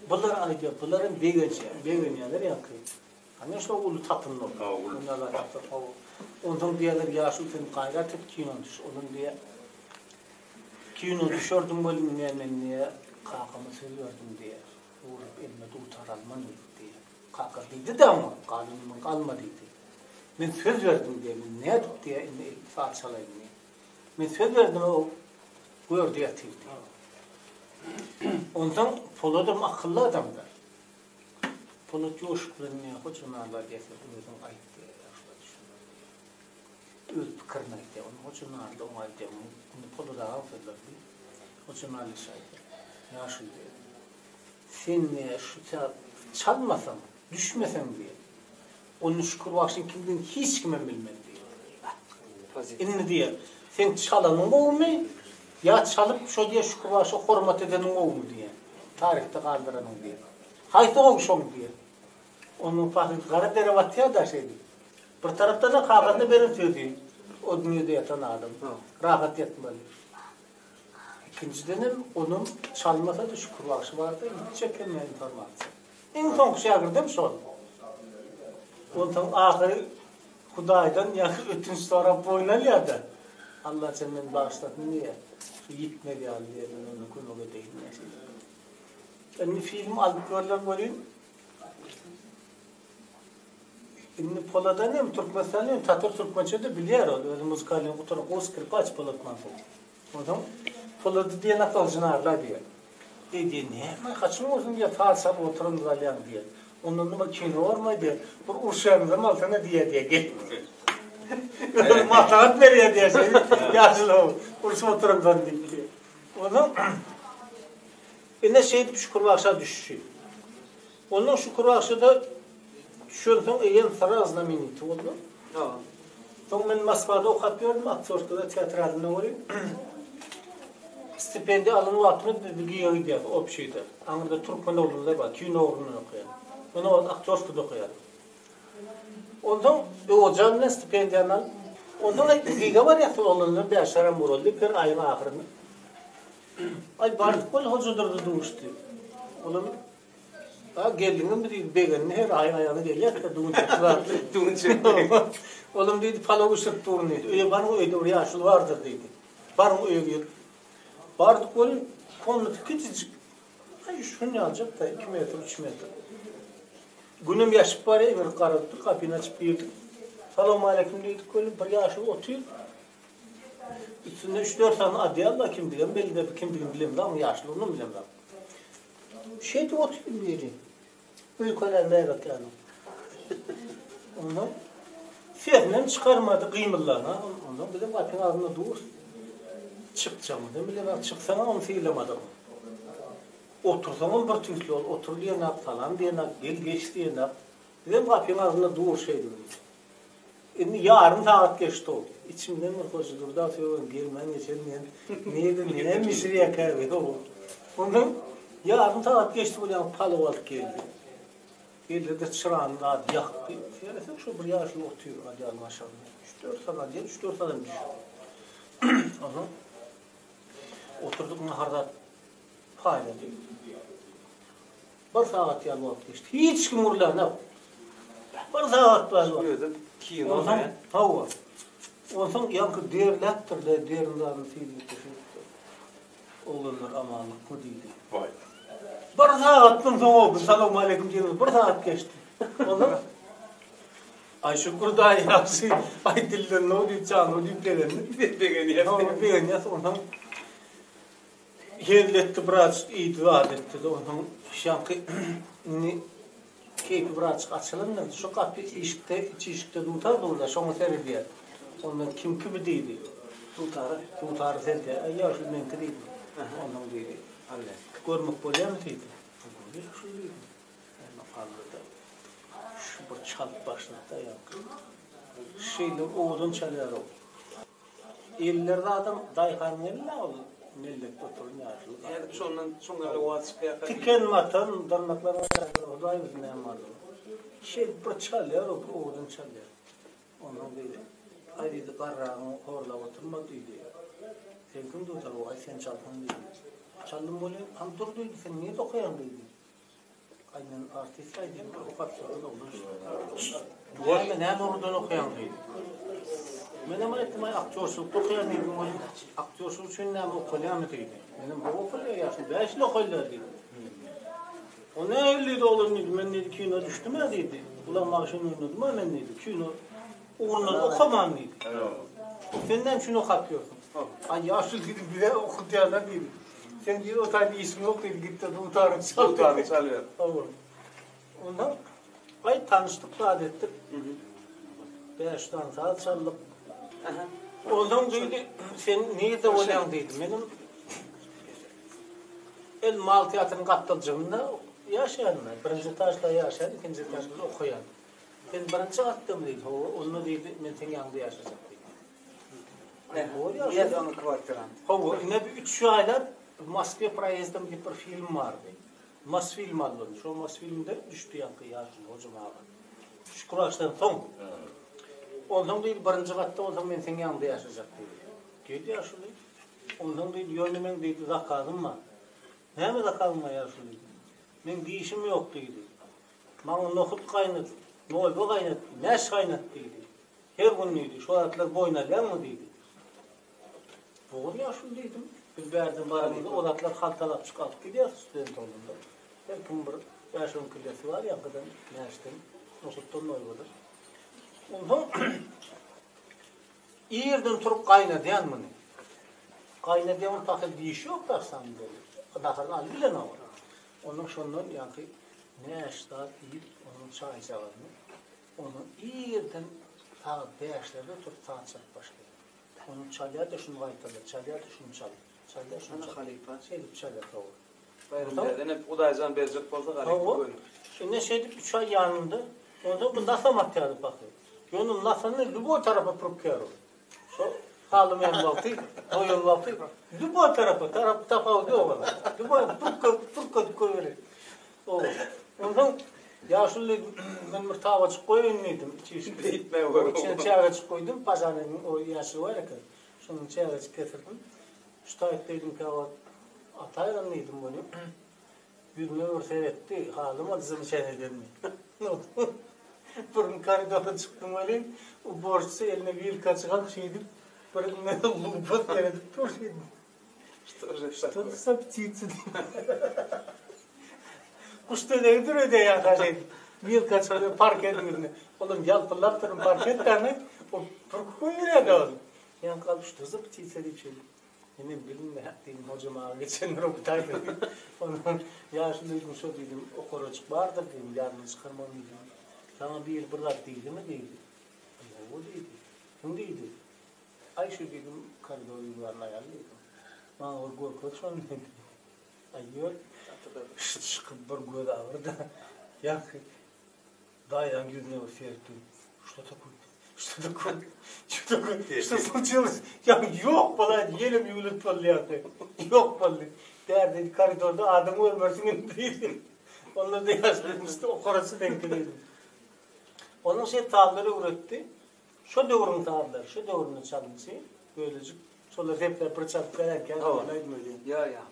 Bular aýdýar, bular hem begençýär, begenýärler ýaňky. Hany şo uly tapyndy ol. Ha, uly. Onda tapsa, hawa. Onsoň diýýärler, ýaşuly sen gaýrat et kino düş. Olam diýýär, kino düşerdim welin diýýär, men diýýär, kakama söz berdim diýýär. Urup elime dutar alman diýip diýýär. Kaka diýdi-de oňa, galynymy alma diýdi. Men söz berdim diýýär, men nädip diýýär, indi elime saz çalaýyn diýýär. Men söz berdim o gördi ýatyrdy. Onsoň Poladam akylly adamda. Polat ýoşup bilen diýýär, Hoja Narly diýýär, sen özüň aýt diýýär, ýagşylar düşüner diýýär. Öz pikirini aýdýar. Onda Hoja Narly oňa aýdýar, indi Polat agaň sözleri diýip, Hoja Narly şa aýdýar. Ýaşuly diýýär, sen diýýär, şu çalmasaň, düşmeseň diýýär, Onda Şükür bagşyň kimdigini hiç kimem bilmez diýýär. Indi diýýär, seň çalanyň gowumy ýa çalyp şo diýýär Şükür bagşa hormat edeniň gowumy diýýär. Taryhda galdyranyň diýýär. Haýsy gowy şoň diýýär. Onuň pahyr gara dere batýar-da şeýdip. Bir tarapdan-da kakasyna beren sözi, o dünýede ýatan adam rahat ýatmaly. Ikinjidenem onuň çalmasa-da Şükür bagşy barada ýitjek hemme informasiýa. Iň soňky şägirdem şol. Onsoň ahyry Hudaýdan ýaňky ötünç sorap boýun alýar-da, Allajan meni bagyşlasyn diýýär. Şu ýitmez ýaly diýýär, men onda kömek edeýin diýýär şeýdip. Indi film alyp görler welin, indi Poladan hem Türkmenistanda hem tatar türkmençe-de bilýär ol, özi muzykalnyý gutaran gowy skripaç Polat Mansow. Onsoň Polady diýen ata jynarla diýýär. Eý diýýär, näme haçan bolsun diýýär, saz çalyp oturanymyzy alýaň diýýär. Ondan bir kino barmaý diýýär. Bir urşanymyzam alsana diýýär diýýär gelip. Özi maslahat berýär diýýär şeýdip ýaşuly urşup oturandan diýip diýýär. Onsoň ine şeýdip Şükür bagşa düşüşi. Ondan Şükür bagşa-da düşensoň eýýäm sraz znameniti boldy. Soň men Moskwada okap ýördüm, aktýorskada, teatralynda welin, stipendiýa alan wagtymyz biz bir giýe gidýäs, obşide. Aňyrda türkmen oglanlar bar, kino ugrundan okaýan. Men o wagt aktýorskada okaýardym. Onsoň Öwejan bilen stipendiýany alyp, onsoň aýtdy, giýge barýas, oglanlar bäşerem guraldy, her aýyň ahyrynda. Aý, bardyk weli Hojadurdy duşdy. Olam A geldiňizmi diýdi, begendi her aýyň aýagyna gelýär-de düwünçekli zatly. Düwünçekli. Olam diýdi, palaw bişirip durun diýdi. Öýe baryň, öýde bir ýaşuly bardyr diýdi. Baryň öýe girip. Bardyk welin, komnaty kiçijik. Aý, şun ýaljak-da, iki metr, üç metr. Günem ýaşyp barýar, iňrik garalypdyr, gapyny açyp girdik. Salowmaleýkim diýdik welin, bir ýaşuly otyr. Üstünde üç-dört sany odýal bar, kimdigem belli däl, kimdigini bilemzok, ýaşulygynam bilemzok. Şeýdip otyryn biri. Öýkelän bäbek ýaly. Ondan sesinem çykarmady, gymyldana. Ondan bizem gapyň agzynda durus. Çykjagymyzam bilemok, çyksaňam ony sylamadyk. Otursaňam bir tüýsli ol, otur diýenak, salam diýenak, gel geç diýenak. Bizem gapyň agzynda durus şeýdip. Indi ýarym sagat geçdi-ow. Içimden bir Hoja Durdy sögen gelmän geçen diýen nirde näme bişirýärkä diýip. Onsoň ýarym sagat geçdi bolýan palaw alyp geldi. Geldi-de çyrany zady ýakdy. Seretsek şo bir ýaşuly otyr odýalyň aşagynda. Üç-dört sany odýal, üç-dört sany düşek. Onsoň oturdyk nahar zat paýlady. Bir sagat ýaly wagt geçdi. Hiç kim gürlänok. Bir sagat ýaly wagt. Özem kino Onsoň, hawa. Onsoň ýaňky derläpdir-de, derin zadyny syzyp düşüpdir. Oglanlar amanlykmy diýdi. Waý. Bir sagatdan soň-ow, biz salowmaleýkim diýenimiz bir sagat geçdi. Onsoň Aý şükür daýy ýagşy, aý dillenok diýip, janymy diýip begendi. Begenýär. Hawa, begenýär. Onsoň Hezil etdi birazjyk iýdi zat etdi-de onsoň şaňky indi keýpi birazjyk açylandyr. Şu gapy işikde iç işikde dutar dur-da şoňa seredýär. Ondan kimki bi diýdi. Dutara. Dutary seredýär. Aý ýagşy meňki diýdi. Onsoň diýdi. Görmek bolýarmy diýdi. Bolýar şu diýdi. Indi galdy-da. Şu bir çalyp başlady-da ýaňky. Şeýle owadan çalýar-ow. Eller zadam daýhanyň elinde ol mellekde oturan ýaşuly zat. Nädip şondan şoň ýaly owaz çykýarka diýip. Tiken matan dyrnaklaryň arasynda hudaý bilsin näme bardygyny. Şeýdip bir çalýar o bir owadan çalýar. Onsoň diýdi, Aý diýdi, garragyňy horlap oturma diýdi. Seňkim dutar bu, aý sen çalsaň diýdi. Çaldym welin, hany dur diýdi, sen nirde okaýaň diýdi. Aý men artist aý diýdim, bir okap çykan oglan şu. Näme, näme ugurdan okaýaň diýdi. Menem aýtdym, aý aktýorçylykda okaýan diýdim, ol aktýorçylyk üçin näme okalýarmy diýdi. Menem hawa okalýar ýaşuly, 5 ýyl okalýar diýdim. O nähili diýdi oglan diýdi, men diýdi kino düşdüm-ä diýdi. Ulan magşyny oýnadym-a men diýdi, kino ugrundan okaman diýdi. Sen näme üçin okap ýörsüň? Aý ýaşuly diýdi, bize okadýarlar diýdi. Sen diýdi o taýda işiň ýok diýdi, git-de dutaryňy çal. Dutaryňy çalyber. Hawa. Ondan aý tanyşdyk zat etdik. Bäş sany saz çaldyk. Ondan diýdi, sen nirde bolýaň diýdi. Menem El mal teatrynyň gapdaljygynda ýaşaýan men. Birinji etažda ýaşaýan, ikinji etažda okaýan. Sen birinji gatdamy diýdi. Hawa, onda diýdi, men seň ýanyňda ýaşajak diýdi. Niýet onuň kwartirant. Hawa, ine bir üç aýlap Moskwa proýezdom diýip bir film bardy. Mosfilm alyndy. Şol Mosfilmde düşdi ýaňky ýaşuly Hojam aga. Şükür açdan soň. Onsoň diýdi, birinji gatda bolsaň men seň ýanyňda ýaşajak diýdi. Diýdi ýaşuly. Onsoň diýdi, ýöne meň diýdi zakazym bar. Näme zakazyň bar ýaşuly diýdi. Meň dişim ýok diýdi. Maňa nohut gaýnat, noýba gaýnat, mäş gaýnat diýdi. Her gün diýdi, şo zatlar boýun alýaňmy diýdi. Bor ýaşuly diýdim. Biz bärden baranymyzda o zatlar haltalap çyk alyp gidýäris student oglunda. Her kim bir bäş-on kilesi bar ýaňkydan, mäşden, nohutdan, noýbadan. Onsoň irden turup gaýnadýan muny. Gaýnadýan ol pahyr dişi ýok daşdan beri. Naharyny alyp bilenok. Ondan şondan ýaňky mäş zat iýip, onuň çaýjagazyny Ony irden sagat bäşlerde turup saz çalyp başlaýar. Ony çalýar-da şuny gaýtalýar, çalýar-da şuny çalýar, çalýar şuny Ana halypa. Şeýdip çalýar hawa. Baýram däde ine Hudaýjan berjek bolsa galypy Hawa. göni. Ine şeýdip üç aý ýanynda. Onsoň bu nasam atýardy pahyr. Ýöne nasany lýuboý tarapa pürkýär ol. Şo halamaýan wagty, doýan wagty lýuboý tarapa, tarap tapawudy ýok onuň. Lýuboý pürk pürk edip goýberýär. Hawa. Onsoň ýaşuly men bir tabajyk goýaýyn diýdim. Beýtme gör. Içine çägejik goýdum, pažarnyň o ýaşygy bar eken. Şondan çägejik getirdim. Şu taýyp diýdim käwagt ataýyn diýdim muny. Ýüzüme bir seretdi, halamady zamyçaniýa edenimi. Bir gün koridordan çykdym welin, uborşitsa eline wilkaçyk alyp şeýdip, bir lupa seredip dur şeýdip. Что это за птица diýip. Guş dönegi dur öýde ýa-ha şeýdip. Wilkaçyk bilen parkediň ýüzüne. Olam ýalpyldap duran parket dämi, o pürküp goýberýär-de ony. Ýaňky alyp, Что за птица diýip şeýdip. Menem bilinme hak diýdim, Hojam aga geçendir o bu taýda diýip. Ondan ýaşuly diýdim, şo diýdim, okarajyk bardyr diýdim, ýadymdan çykarman diýdim. Saňa biri bir zat diýdimi diýdi. Hawa diýdi. Kim diýdi? Aý şu diýdim, koridor ýuwýan aýal diýdim. Maňa bir görkez şony diýdi. Aý ýör. Çykyp bir gözi agyrdy. Ýaňky Daýzaň ýüzüne bir seretdim. Şto takoý? Şto takoý? Şto takoý? Şto случилось? Ýa ýok bolaýdy, ýelem ýüwlüp boldy ýa-da. Ýok boldy. Bärde koridorda adam görmersiň indi diýdi. Onda-da ýaşlarymyzda okarasy seňki diýdi. Onuň şeýle sazlary öwretdi. Şo döwrüň sazlary, şo döwründe çalynçy, bölejik şolar sepläp bir çalyp beräýip, Ýa, ýa.